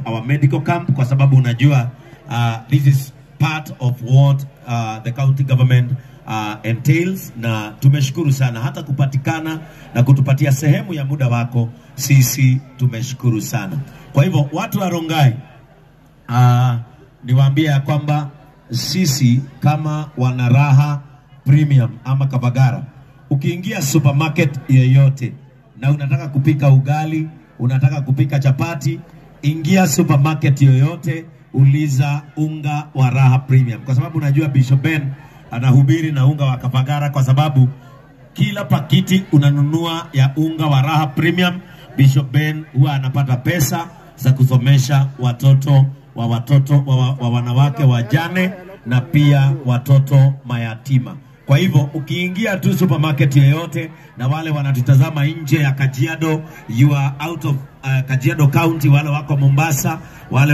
Our medical camp, kwa sababu unajua this is part of what the county government entails, na tumeshukuru sana hata kupatikana na kutupatia sehemu ya muda wako, sisi tumeshukuru sana. Kwa hivyo watu wa Rongai, niwaambie ya kwamba sisi kama wanaraha Premium ama Kavagara, ukiingia supermarket yeyote na unataka kupika ugali, unataka kupika chapati, ingia supermarket yoyote, uliza unga wa Raha Premium, kwa sababu unajua Bishop Ben anahubiri na unga wa Kavagara, kwa sababu kila pakiti unanunua ya unga wa Raha Premium, Bishop Ben huwa anapata pesa za kusomesha watoto wa watoto wa wanawake wajane na pia watoto mayatima. Kwa hivyo ukiingia tu supermarket yoyote, na wale wanatutazama nje ya Kajiado, you are out of Kajiado County, wale wako Mombasa, wale